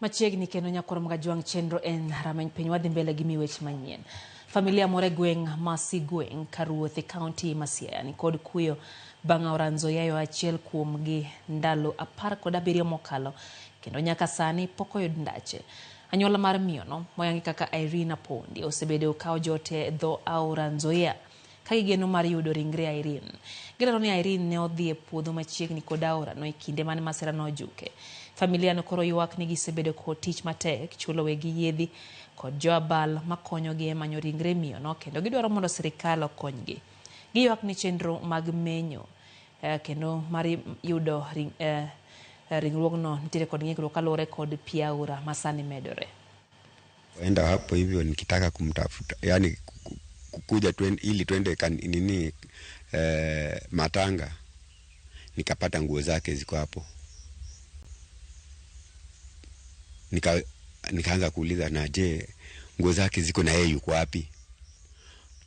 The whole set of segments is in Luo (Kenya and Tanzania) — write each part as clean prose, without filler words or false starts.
Machiegni kendo nyakwar Magajwang' chenro en rameny piny wadhi mbele gi miwech manyien. Familia moro e gweng' ma Sigweng' Karuoth e kaunti ma Siaya ni kod kuyo bang' aora Nzoia yayo achiel kuomgi ndalo 17 mokalo kendo nyaka sani pok oyud ndache. Anyuola mar miyono moyangi kaka Irene Apondi osebedo ka ojote dho aora Nzoia ka gigeno mar yudo ringre Irene. Gilero ni Irene ne odhi e puodho machiegni kod aorano e kinde mane masirano ojuke. Familia no koro ywak ni gisebedo kod tich matek chulo wegi yiedhi kod jo abal makonyogi e manyo ringre miyono kendo gidwaro mondo sirikal okonygi. Giywak ni chenro mag menyo kendo mar yudo ringruogno nitiere kod ng'ikruok kaluwore kod pi aora masani medore. Enda hapo hivyo nikitaka kumtafuta, yani kuja ili twende nini matanga, nikapata nguo zake ziko hapo. Nikaanza kuuliza na je, nguo zake ziko na yeye yuko wapi?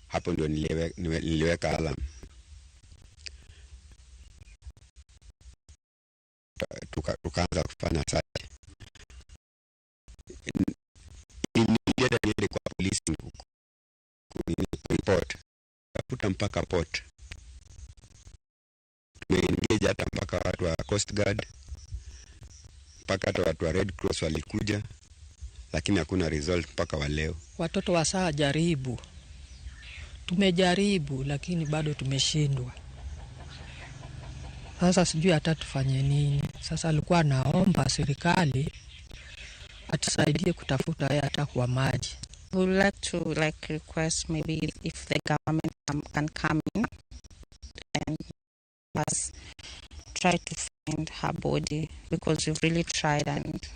Hapo ndio niliweka alarm. Tukaanza kufanya search. Nilienda niende kwa polisi report. Tafuta mpaka port. Tumeengage hata mpaka watu wa Coast Guard, mpaka hata watu wa Red Cross walikuja, lakini hakuna result mpaka wa leo. Watoto wa saa jaribu. Tumejaribu lakini bado tumeshindwa. Sasa sijui hata tufanye nini. Sasa alikuwa anaomba serikali atusaidie kutafuta yeye hata kwa maji. We would like to request maybe if the government can come in and us try to find her body, because we've really tried and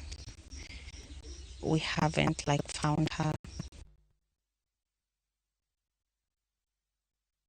we haven't found her.